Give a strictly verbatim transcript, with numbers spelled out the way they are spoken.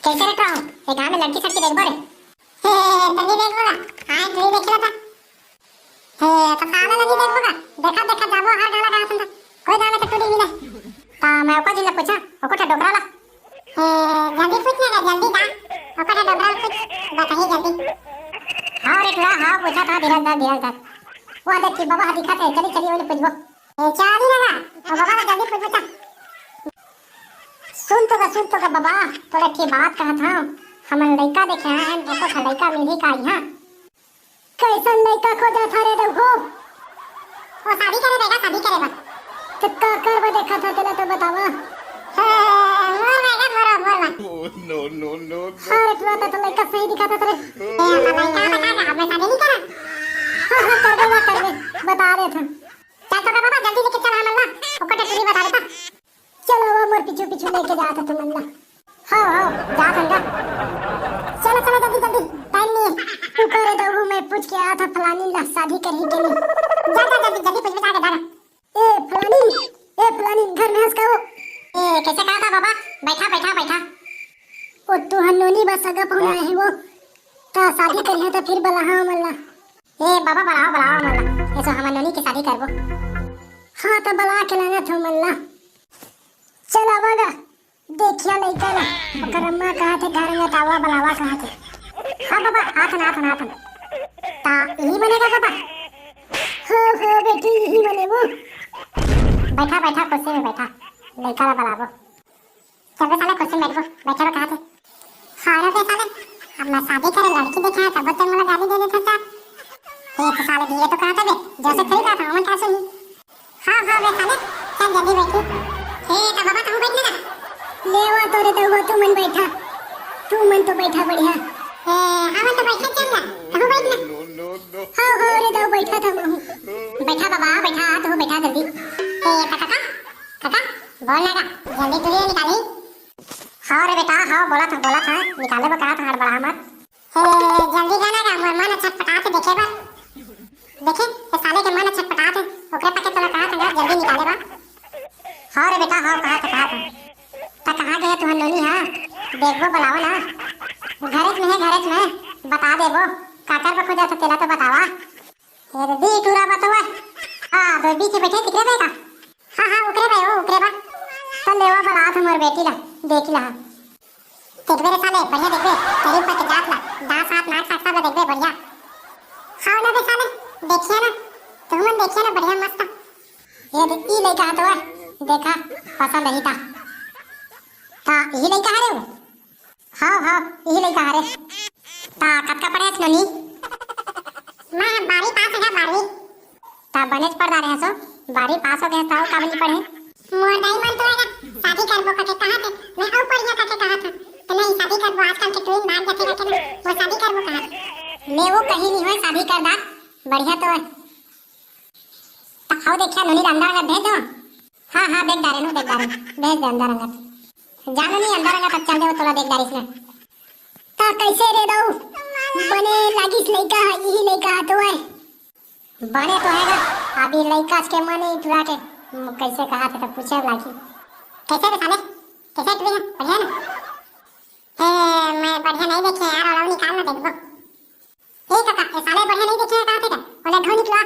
कैसे रे टुरा हो? ए गांव में लड़की सड़की देखबो रे? हे, तनी देखबो का? हाँ, तू ही देख लेता। हे, तो साला लगी देखबो का? देखा, देखा, जाबो हर गाना गाना सुनता। कोई गाना तो टूरी मिले। तो मैं ओकर जी ले पूछा, ओकर ठा डोकरा ला। हे, जल्दी पूछ ना, जल्दी जा। ओकर ठा डोकरा ला पूछ, बताही जल्दी। हाँ रे टुरा, हाँ, पूछा था, धीरज धर, धीरज धर। वो देख कि बाबा दिखा थे, चली, चली, ओले पूछबो। ए, चाली ना, ओ बाबा ला जल्दी पूछ बता। सुन तो का, सुन तो का बाबा, तोला एक ठे बात कहत हंव, हमन लइका देखे हन, एको ठा लइका मिलही का इहाँ? कैसन लइका खोजत हरे रघु? ओ शादी करे बेटा, शादी करे बा। त का करबा देखत हस, तेला तो बतावा। हे, मोर बेटा, मोर, मोर बा। Oh, no, no, no, no। अरे, तू तो, तो लइका सही दिखत हस रे। ए, अब लइका बता का, अब मैं शादी नहीं करा। हाँ, हाँ, करबे ना, करबे, बता देत हंव। चल तो रे बाबा, जल्दी लेके चल हमन ला, ओकर ठा टूरी बता देता। चलो, वो मोर पीछू पीछू लेके जात हंव तुमन ला। हाँ, हाँ, जात हन गा। चलो, चलो, जल्दी, जल्दी, टाइम नहीं है। तू करे तो वो मैं पूछ के आत हंव फलानी ला शादी करही के नहीं। जा, जा, जल्दी, जल्दी पूछ बता के जा। ए फलानी, ए फलानी, घर में हस का वो? ए, कैसे कहा था बाबा? बैठा, बैठा, बैठा। ओ तुहर नोनी बा सगा पहुना आए हे वो। त शादी करिहा त फिर बलाहा हमन ला। ए बाबा, बलाओ, बलाओ हमन ला। एसो हमर नोनी के शादी करबो। हाँ, त बला के लानत हंव हमन ला। चल आवा गा, देखिया लइका ला। ओकर अम्मा कहत हे, घर में तावा बलावा कहत हे। हाँ बाबा, आथन, आथन, आथन। ता इही बने गा बाबा? हो, हो बेटी, इही बने वो। बैठा, बैठा, कुर्सी में बैठा। लइका ला बलाबो। चल बे साले, कुर्सी में बैठबो, बैठे रहो कहाँ थे? हाँ रे बे साले, अब मैं शादी करे लड़की देखे हैं, तब तो मोला गाली दे देता था। ये तो साले धीरे तो कहा था बे, जोर से थोड़ी कहा था, मन क्या सुनी? हाँ, हाँ बे साले, चल जल्दी बैठी। हे, तो बाबा, तुम बैठ लेना। ले वा तोरे दउआ, तू मन बैठा, तू मन तो बैठा बढ़िया। ए, हाँ, मैं तो बैठा, चल ना, तुम बैठ ना। हाँ, हाँ रे दउ, बैठा था मैं। बैठा बाबा, बैठा, तू बैठा जल्दी। ए, काका, काका, बोल ना का, जल्दी टूरी निकाली। हाँ रे बेटा, हाँ, बोला था, बोला था, निकाले बा कहा था, हड़बड़ा मत। हे, जल्दी जाना का, मोर मन छटपटात हे देखे बर। देखे, ये साले के मन छटपटात हे, ओकरे पाके तोला कहा था, जल्दी निकाले बा। हाँ रे बेटा, हाँ, कहा था, कहा था। त कहाँ गए तुहर नोनी हा? देखबो, बलाओ ना। घरेच में हे, घरेच में। बता देबो। काकर बखो जात हे, तेला तो बतावा। ये दे दी टूरा बतवा। हाँ, तो बीच में बैठे दिख रहे का? हाँ, हाँ, ओकरे बा, ओ, ओकरे बा। त लेवा बलात हंव मोर बेटी ला, देख ला। देखबे रे साले, बढ़िया देखबे, करीब पर के जात ला, दांत साफ, नाक साफ, सब ला देखबे, बढ़िया। हाँ ना बे साले, देखिया ना, तुमन देखिया ना, बढ़िया मस्त। ये दे, ई लइका हा तो, देखा, पसंद ही था। ता, यही लइका हरे वो? हाँ, हाँ, यही लइका हरे। ता, कतका पढ़े हस नोनी? मैं बारहवीं पास हो गया, बारहवीं। ता बनेच पढ़ डारे हस ओ, बारहवीं पास हो गए हस, ता अउ का बनी पढ़े? मोर दाई मन तो हे ना, शादी करबो कहिके कहा थे, मैं अउ पढ़िया कहिके कहा था, तो नहीं शादी करबो, आजकल के ट्रेंड भाग जाथे करके ना, वो शादी करबो कहा थे। ले वो कहीं नहीं होय, शादी कर डार, बढ़िया तो हे। ता अउ देखिया नोनी ला अंदर अंदर भेज दो। हाँ, हाँ, देख डारे नो, देख डारे, भेज दे अंदर अंदर। जा नोनी अंदर अंदर तक चल दे, वो तोला देख डारिस ना। ता कैसे रे दऊ? बने लागिस लइका, यही लइका हा तो हे। बने तो हे गा, अभी लइका के मन ही टूरा के, कैसे कहा थे तो पूछे लागी। कैसे रे साले? कैसे टूरी हे? बढ़िया ना? हे, मैं बढ़िया नहीं देखे यार, और निकाल ना देखबो। ए काका, ये साले बढ़िया नहीं देखे हे कहा थे का? बोले घो निकला,